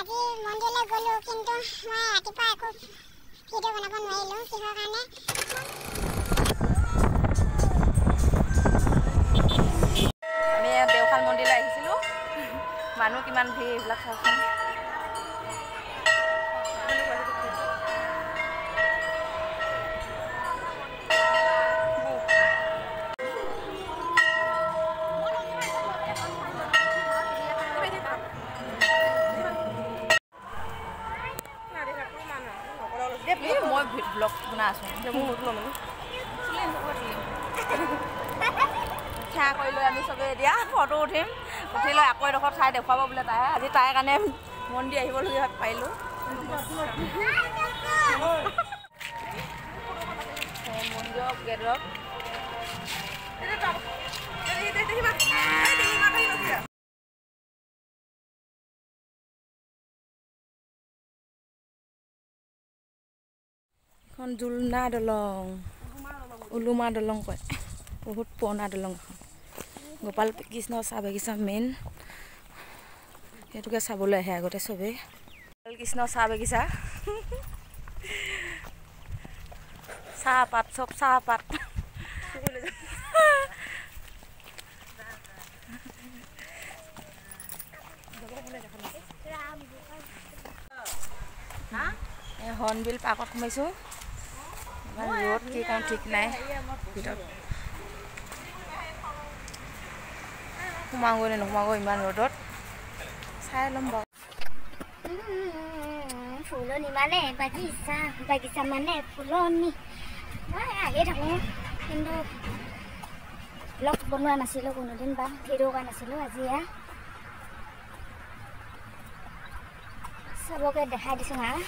আজি মন্দিৰলৈ গ'লোঁ, কিন্তু মই ৰাতিপুৱা একো ভিডিঅ' বনাব নোৱাৰিলোঁ। কিহৰ কাৰণে? আমি দেওশাল মন্দিৰলৈ আহিছিলোঁ। মানুহ কিমান ভিৰ, এইবিলাক চাওকচোন। মই ব্লগ বনাই আছোঁ। সেৱা কৰি লৈ আমি চবেই এতিয়া ফটো উঠিম। উঠি লৈ আকৌ এডোখৰ ঠাই দেখুৱাব বোলে তাই। আজি তাইৰ কাৰণে মন্দিৰ আহিবলগীয়া পাৰিলোঁ। মন্দিৰৰ গেটত এখন জোলনা দলং, ওলোমা দলং কয়। বহুত পুৰণা দলং এখন। গোপাল কৃষ্ণ চাহ বাগিচা মেইন, সেইটোকে চাবলৈ আহে আগতে চবেই। গোপাল কৃষ্ণ চাহ বাগিচা, চাহপাত, চব চাহপাত। হৰ্ণবিল পাৰ্কত সোমাইছোঁ। ইমান ৰ'দ, কি কওঁ ঠিক নাই। ভিতৰত সোমাওগৈ নে নোসোমাওগৈ ইমান ৰ'দত, চাই ল'ম বাৰু। ফুলনি মানে বাগিচা, বাগিচা মানে ফুলনি। মই আহিয়ে থাকোঁ, কিন্তু ব্লগ বনোৱা নাছিলোঁ কোনোদিন বা ভিডিঅ' কৰা নাছিলোঁ। আজি চবকে দেখাই দিছোঁ আৰু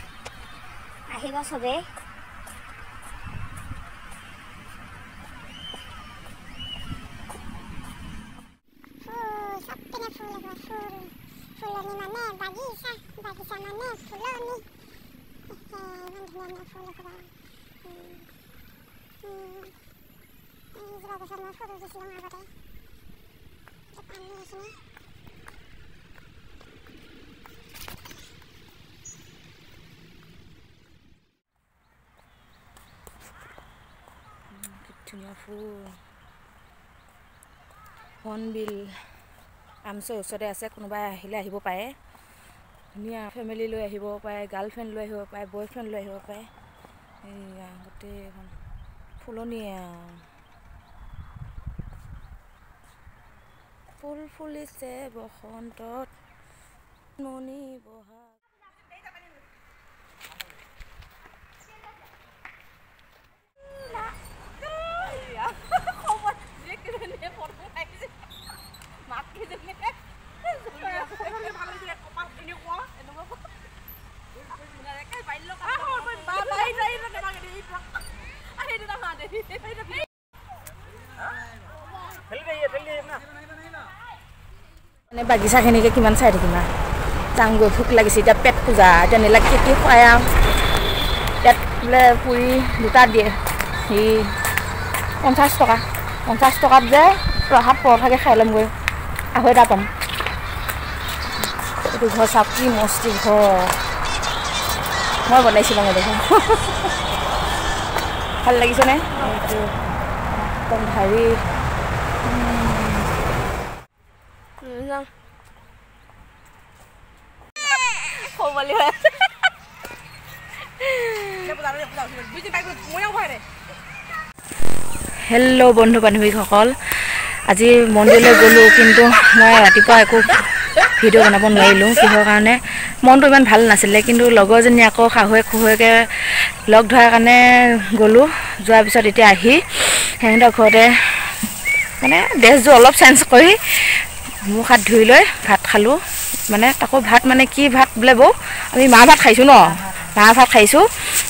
আহিব চবেই। চবপিনে ফুল, ফুল, ফুলনি মানে বাগিচা, বাগিচা মানে ফুলনি। ইমান ধুনীয়া ধুনীয়া ফুল এসোপা। এইজোপা গছত মই ফটো উঠিছিলোঁ আগতে। পানী এইখিনি। ধুনীয়া ফুল। হৰ্ণবিল আমচৈ ওচৰতে আছে, কোনোবাই আহিলে আহিব পাৰে। ধুনীয়া ফেমিলি লৈ আহিব পাৰে, গাৰ্লফ্ৰেণ্ড লৈ আহিব পাৰে, বয়ফ্ৰেণ্ড লৈ আহিব পাৰে। এইয়া গোটেইখন ফুলনিয়ে আৰু ফুল ফুলিছে বসন্তত মণি বহাগ। মানে বাগিচাখিনিকে কিমান চাই থাকিম আৰু যামগৈ, ভোক লাগিছে এতিয়া, পেট পূজা এতিয়া। নীলাক কি কি খুৱাই আৰু ইয়াত বোলে পুৰি দুটা দিয়ে সি 50 টকা। 50 টকাত যে ৰহাত পৰঠাকে খাই ল'মগৈ, আঢ়ৈটা পাম। এইটো ঘৰ চাওক, কি মস্তি ঘৰ মই বনাইছিলোঁ দেখোন। ভাল লাগিছেনে? এইটো একদম ভাৰী। হেল্ল' বন্ধু বান্ধৱীসকল, আজি মন্দিৰলৈ গ'লোঁ, কিন্তু মই ৰাতিপুৱা একো ভিডিঅ' বনাব নোৱাৰিলোঁ। কিহৰ কাৰণে? মনটো ইমান ভাল নাছিলে, কিন্তু লগৰজনী আকৌ শাহুৱেক শহুৱেকে লগ ধৰাৰ কাৰণে গ'লোঁ। যোৱাৰ পিছত এতিয়া আহি সিহঁতৰ ঘৰতে মানে ড্ৰেছযোৰ অলপ চেঞ্জ কৰি মুখ হাত ধুই লৈ ভাত খালোঁ। মানে তাকো ভাত মানে কি ভাত বোলে বৌ, আমি মাহ ভাত খাইছোঁ ন, মাহ ভাত খাইছোঁ।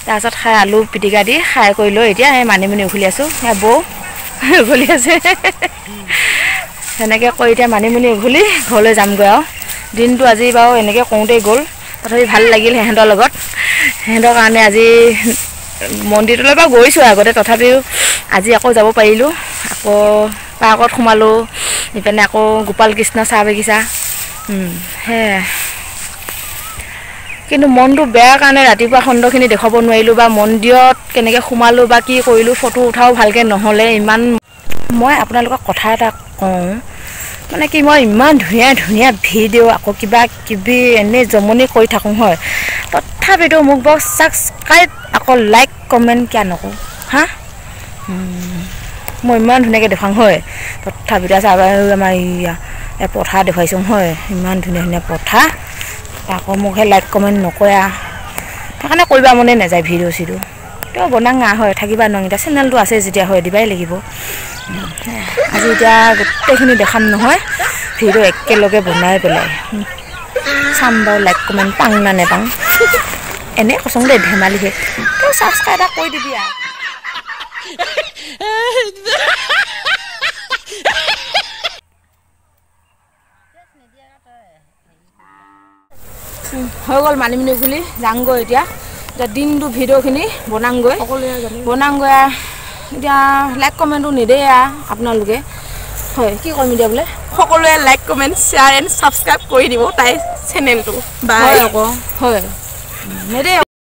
তাৰপিছত খাই আলু পিটিকা দি খাই কৰি লৈ এতিয়া এই মানিমুনি উঘালি আছোঁ। সেয়া বৌ উঘালি আছে। সেনেকৈ কৰি এতিয়া মানিমুনি উঘালি ঘৰলৈ যামগৈ আৰু। দিনটো আজি বাৰু এনেকৈ কৰোঁতেই গ'ল, তথাপি ভাল লাগিল সিহঁতৰ লগত। সিহঁতৰ কাৰণে আজি মন্দিৰটোলৈ বাৰু গৈছোঁ আগতে, তথাপিও আজি আকৌ যাব পাৰিলোঁ। আকৌ পাৰ্কত সোমালোঁ, ইপিনে আকৌ গোপাল কৃষ্ণ চাহ বাগিচা। সেয়াই। কিন্তু মনটো বেয়া কাৰণে ৰাতিপুৱা খণ্ডখিনি দেখুৱাব নোৱাৰিলোঁ বা মন্দিৰত কেনেকৈ সোমালোঁ বা কি কৰিলোঁ ফটো উঠাও ভালকৈ নহ'লে। ইমান মই আপোনালোকক কথা এটা কওঁ, মানে কি মই ইমান ধুনীয়া ধুনীয়া ভিডিঅ' আকৌ কিবা কিবি এনেই জমনি কৰি থাকোঁ হয়, তথাপিতো মোক বাৰু ছাবস্ক্ৰাইব আকৌ লাইক কমেণ্ট কিয় নকৰোঁ হা? মই ইমান ধুনীয়াকৈ দেখুৱাওঁ হয়, তথাপিতো আছে আমাৰ পথাৰ দেখুৱাইছোঁ হয়, ইমান ধুনীয়া ধুনীয়া পথাৰ, আকৌ মোক সেই লাইক কমেণ্ট নকৰে, সেইকাৰণে কৰিব মনে নাযায় ভিডিঅ' চিডিঅ'। তেওঁ বনাং হয় থাকিবা নোৱাৰোঁ, এতিয়া চেনেলটো আছে যেতিয়া হয় দিবাই লাগিব। আজি এতিয়া গোটেইখিনি দেখাম নহয় ভিডিঅ' একেলগে বনাই পেলাই চাম বাৰু লাইক কমেণ্ট পাং না নেপাং, এনেই কৈছোঁ দেই ধেমালিহে, তই ছাবস্ক্ৰাইব এটা কৰি দিবি আৰু। হৈ গ'ল মানিমুনি খুলি যাংগৈ এতিয়া, এতিয়া দিনটো ভিডিঅ'খিনি বনাংগৈ বনাংগৈ। এতিয়া লাইক কমেণ্টো নিদিয়ে আপোনালোকে হয়, কি কৰিম এতিয়া বোলে? সকলোৱে like comment share and subscribe কৰি দিব তাইৰ চেনেলটো। বাই আকৌ হয় নিদিয়ে।